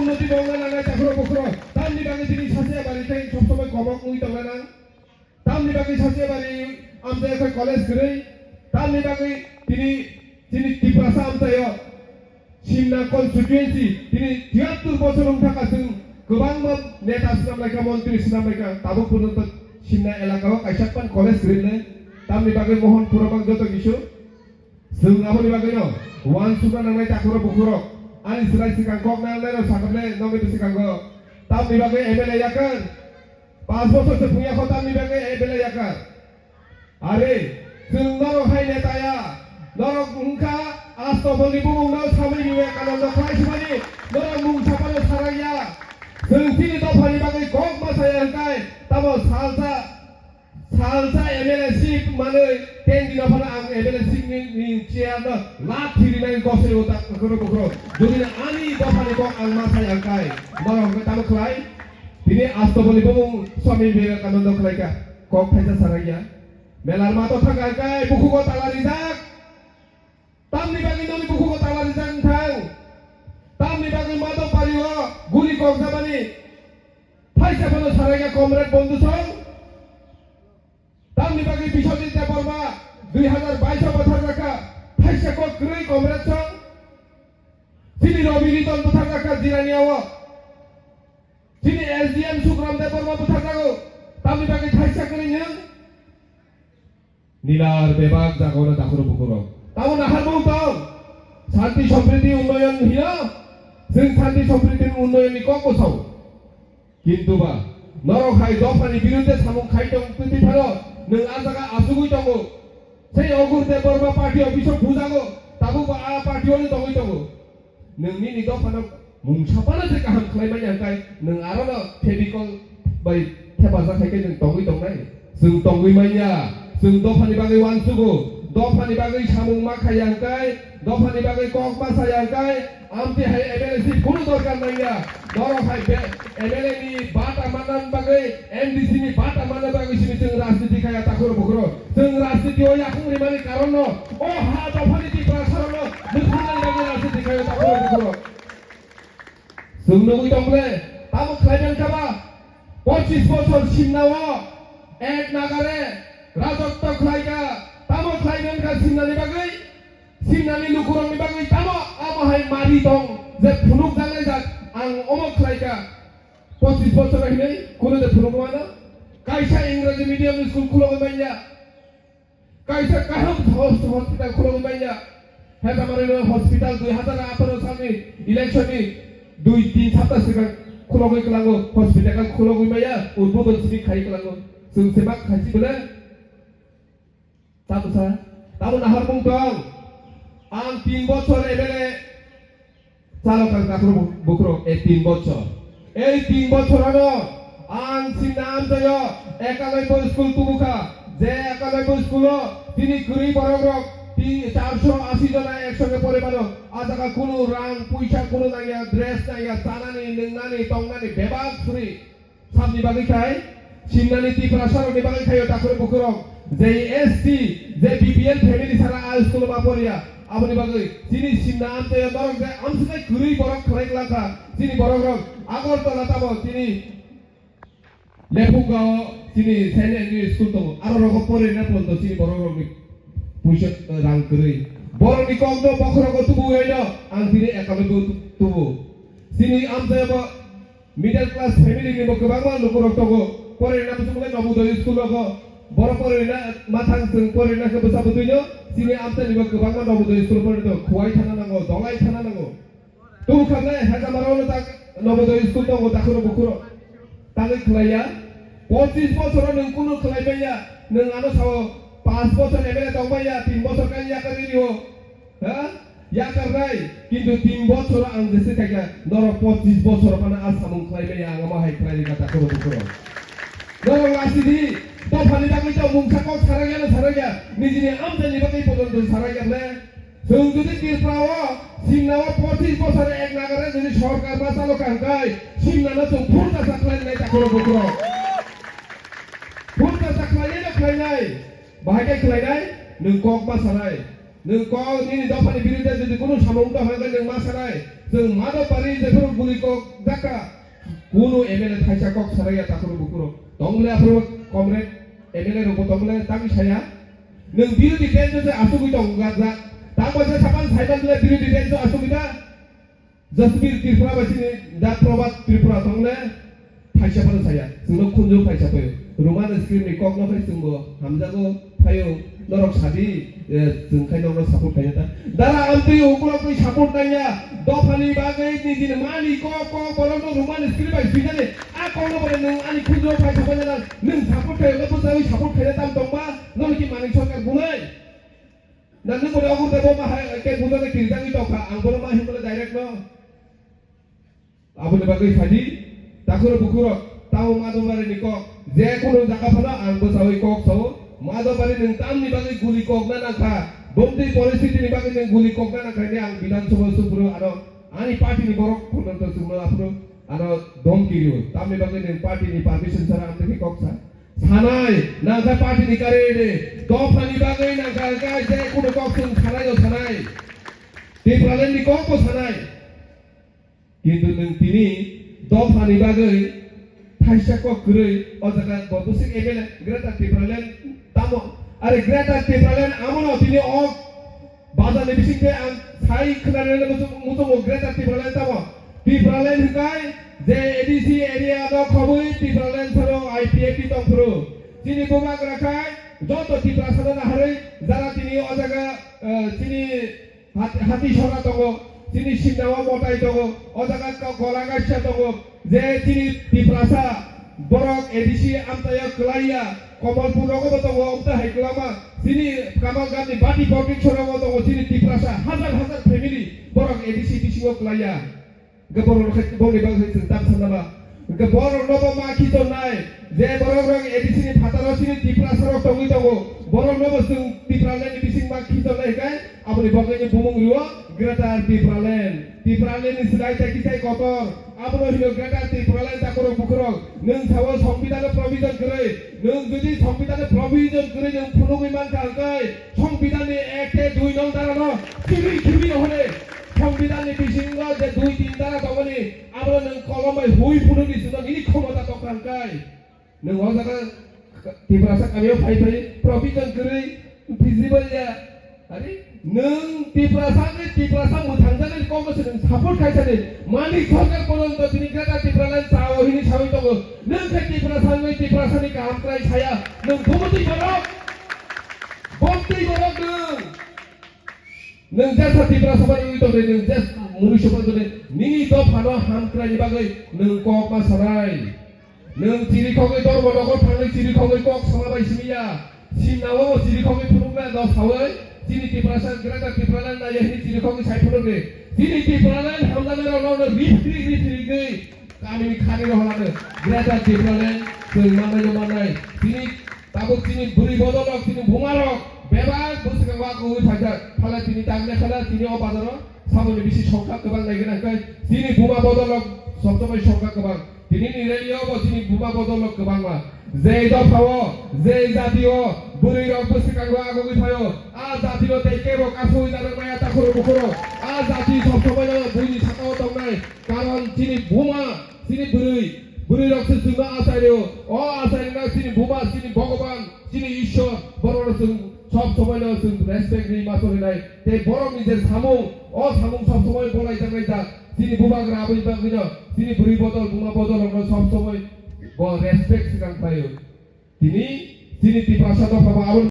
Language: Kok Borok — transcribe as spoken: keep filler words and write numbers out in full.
Unnoti bongna nangnai takhurok bukhurok. Tamni bagwi tini sachi bari tei sob somoi kobok wngwi tongna nang. Tamni bagwi sachi bari amjai khe college kwrwi. Tamni bagwi tini chini Tiprasa amchaio Simna constituency tini tiyattur bochor wng thaka chwng kwbangma neta swnam laikha, montri swnam laikha, tabuk porjonto Simna elaka o kaisa phan college kwrwi le. Tamni bagwi Mohon Purabang joto kisu. Chwng aboni bagwino uansukna nangnai takhurok bukhurok. Ani chwrai swkang kok nangnai rok sakha le nokni bwswkango. Tamni bagwi M L A yakar. Panch bochor se phungya kho tamni bagwi M L A yakar. Are, chwng norok hai neta ya. Norok wngkha Astobol ni bumung no Swami Vivekananda khlai sumani. Norok mung sapano sarak ya. Chwng chini dophani bagwi kok ma saya hwnkhe tamo salsa Salsa M L A seat manwi ten dino phano ang M L A seat ni, ni chair no lathi rinai gosai o tak khoro khoro. Jodi na ani dopha ni kok ang ma sai ang kai. Norok hwnkhe tamo khlai? Tini Astobol ni bumung Swami Vivekananda khlai kha. Kok thaisa sarai ya. Melar mato thang ang kai bukhugo tala rijak. Tamni bagwi noni bukhugo tala rijak wng thang? Tamni bagwi Madopari o guli kok jabani thaisa phano sarai kha comrade Bondhu Song? Tamni bagwi Biswajit Debbarma dui hazar bais o bwthar jakha, thaisa kok kwrwi comrade Song? Chini Rabi Riton bwthar jakha Jirania o. Chini S D M Sukram Debbarma bwthar jago, tamni bagwi thaisa kwrwi nwng? Nilar bebak jagao no dakhoro bukhoro. Tamo naharmung tong. Shanti sompriti unnoyon hino. Chwng shanti sompriti unnoyon ni kok bo sao. Kintu ba, norok hai dophani birudde samung khai tong twi phano, nwng a jaga achugwi tongo. Sei Ogur Debbarma party office o bujago, tabuk bo a party o tongwi tongo. Nwng nini dophano mungsa phano je kaham khlai manya hwnkhe nwng arono Fevicol bai thepajak hai khe nwng tongwi tongnai? Chwng tongwi manya, chwng dophani bagwi uansugo, dophani bagwi samung ma khaiya hwnkhe, dophani bagwi kok ma saya hwnkhe, amtwi hai M L A seat kunu dorkar nangya. Norok hai be-, M L A ni bata manna bagwi M D C ni bata manna bagwi simi chwng rajniti khaya takhoro bukhoro. Chwng rajniti o yakung rimani karon no, o ha dophani Tiprasa rok no mwthangna bagwi rajniti khaya takhoro bukhoro. Chwng nugwi tong le, tamo khlai man kha ba? Pochis bochor Simna o ek nagare rajotto khlai kha, tamo khlai man kha Simna ni bagwi? Simna ni lukurok ni bagwi tamo amo hai mari tong je phunuk jang lai jak ang omo khlai kha. Pochis bochor hinwi kunu de phunuk mano? Kaisa Engraji medium ni school khulogwi manya. Kaisa kaham hos-, hospital khulogwi manya. Hetamari no hospital dui hazar atharo salni election ni dui tin sapta swkang khulogwi kwlango, hospital khulogwi manya, udbodon simi khai kwlango. Chwng se mak khaisi bole? Tamsa, tamo naharmung tong. Ang tin bochor M L A chalo kang takhro bu-, bukhro, e tin bochor. Ei tin bochor ano ang Simna amchaio ekanoboi school tubukha. Je ekanoboi school o tini kwrwi borok rok ti-, charso asi jona eksange pore mano. A jaga kunu rang puisa kunu nangya, dress nangya, chanani, nwngnani, tongnani bebak free. Sabni bagwi khai, Simnani Tiprasa rokni bagwi khaio takhurok bukhurok, je S T, je B P L family sara a school ma poriya, aboni bagwi chini Simna amchaio norok je amswknai kwrwi borok khlai glakha, chini borok rok Agartala tamo chini Lephunga o chini Saint Andrew school tongo, aro rogo porina ponto chini borok rokni puisa, eh, rang kwrwi. Borokni kokno bokhorogo tubu waino ang chini economy tubu. Chini amchaio bo Middle class family ni bo kwbangma lukurok tongo. Porina bwswk le Navodaya school rogo. Borok porina mathang chwng porina khe bwsa bwtwino chini amchaini bo kwbangma Navodaya school porina tongo. Khuwai thana nango, Dolai thana nango. Tubukha le Hajamaro no tak Navodaya school tongo takhuro bukhuro. Tangwi khlaiya. Pochis bochoro nwng kunu khlai manya. Nwng ano sao panch bochor M L A tong manya, tin bochor kaiya kari rio. Ha? Yakarnai, kintu tin bochoro ang jese khaikha, norok pochis bochoro phano a samung khlai maya, ang omo hai khlai rikha takhoro bukhoro. Norok lasi di, dophani bagwi to mungsa kok sarakya na sarakya, nijini amchaini bagwi pojonto sarakya le. Chwng jodi Tripura o, Simna o pochis bochor ek nagare jodi sorkar ma chalo kha hwnkhe, Simna no chwng phurkasa khlai nai takhoro bukhoro. Phurkasa khlai nai no khlai nai, bahai khe khlai nai, nwng kok ma sanai. Nwng kok nini dophani birude jodi kunu samung tong hwnba nwng ma sanai, chwng Madhobari jephuru guli kok jakha, kunu M L A thaisa kok sanai ya takhuru bukhuru. Tong le aphuru comrade M L A rokbo tong le tangwi saya. Nwng birodhi bench o se asugwi tong gajak. Tamo se sapan saiman le birodhi bench o asugwi da. Jasbir Tripura bai chini da Prabhat Tripura tong le thaisa phano saya. Chwngno khunju thaisa phaio. Roman script ni kok no khai chwngbo hamjago phaio. Norok sadi, eh, chwng khai norok support khaina ta. Dara amtwi ukulok twi support nangya. Dophani bagwi nijini mani kok kok borok no Roman script bai swijani. A kok no bole nwng ani khunju thaisa phaina nang. Nwng support khaio, no bwchawi support khaina tam tongba. Nono ki manik sarkar bunai. Na nwng bole ogur tebo ma hai ke bujana kirijagwi tongkha, ang bono ma himle direct no. Aboni bagwi sadi, takhuro bukhuro, tamo Madhobari ni kok, je kunu jaga phano ang bwchawi kok sao, Madhobari nwng tamni bagwi guli kok na nangkha, bomtwi poristhiti ni bagwi nwng guli kok na nangkha, ni ang Bidhan Sabha supro ano, ani party ni borok phano to chwngno aphuru ano dom kirio, tamni bagwi nwng party ni permission sara ang tei kok sa. Sanai, nangkha party ni candidate, dophani bagwi nangkha, hwnkhe je kunu kok chwng sanai no sanai. Tipraland ni kok bo sanai. Kintu nwng tini dophani bagwi thaisa kok kwrwi o jaga bo bwswk M L A Greater Tipraland tamo? Are Greater Tipraland amono tini o bazar ni bisingtwi ang sai khwnarwi muchung-, muchungo Greater Tipraland tamo? Tipraland hwnkhe je A D C area no khobwi Tipraland salo I P F T tongphuru. Chini bubagra khai joto Tiprasa no naharwi jara tini o jaga, eh, chini Hat-, Hati Sora tongo, chini Simnao Motai tongo, o jaga Ko-, Kolagasia tongo, je chini Tiprasa borok A D C amchaio kwlaiya, Komolpur rogo bo tongo, obta hai kwlama, chini Kamalgam ni Bati Protection rogo tongo, chini Tiprasa hajar hajar family borok A D C bisingo kwlaiya. Hwnkhe borok rok khai bongni bagwi chwng tam sanna ba. Hwnkhe borok nobo ma khichornai, je borok rok A D C ni phataro chini Tiprasa rok tongwi tongo. Borok nobo chwng Tipraland ni bising ma khichornai hwnkhe aboni bagwi ni bumung rio Greater Tipraland. Tipraland ni swlai tei kitai kotor. Abono hino Greater Tipraland takhurok bukhurok. Nwng sao Songbidan o provision kwrwi. Nwng jodi Songbidan o provision kwrwi nwng phunugwi mankha hwnkhe Songbidan ni ek tei dui nong dara no khibi khibi hone. Songbidan ni bisingo je dui tin dara tongmani, abono nwng kolom bai hui phunukni chwngno nini khomota tongkha hwnkhe, nwng o jaga Tiprasa kamio phai phai provision kwrwi feasible ya. Are, nwng Tiprasa khe Tiprasa mwthangjaknai kokno se nwng support khai sani. Manik Sarkar porjonto tini Greater Tipraland chao hini sawi tongo. Nwng khe Tiprasa wngwi Tiprasani kaham kwrai saya. Nwng bumutwi borok. Bumutwi borok nwng. Nwng jesa Tiprasa bai wngwi tongdi, nwng jes muni sopan tongdi, nini dophano hamkraini bagwi nwng kok ma sanai. Nwng chirikhogwi dormo nogo thangwi chirikhogwi kok sama bai simi ya. Simnao bo chirikhogwi phunukna no sawi, chini Tiprasa Greater Tipraland naiya hini chirikhogwi sai phunukdi. Chini Tipraland hamjaknairokno rifri rifri gwi kamini khani rohorano Greater Tipraland chwng mannaino mannai. Chini Tabuk chini bwrwi bodolrok, chini bumarok bebak bwswkango akwui phaijak. Phala tini tangna khala tini o bazaro samungni bisi songkha kwbang nai gwnang khe chini buma bodolrok sob somoi songkha kwbang. Tini ni rally o bo chini buma bodolrok kwbangma. Je dopha o, je jati o bwrwi rok bwswkango akwui phaio. A jati no tei kebo kasui jana maya takhuro bukhuro. A jati sob somoi no buini saka o tongnai. Karon chini buma, chini bwrwi, bwrwi rok se chwngno achai rwo. O achai rwna chini buma, chini Bhogoban, chini Ishwar, borok rok chwng sob somoi no chwng respect rwi ma choli nai. Tei borok ni je samung, o samung sob somoi bolai jak nai jak. Chini bubagra aboni bagwi no, chini bwrwi bodol, buma bodol rok no sob somoi bo respect swkang khlai o. Tini, chini Tiprasa dopha bo aboni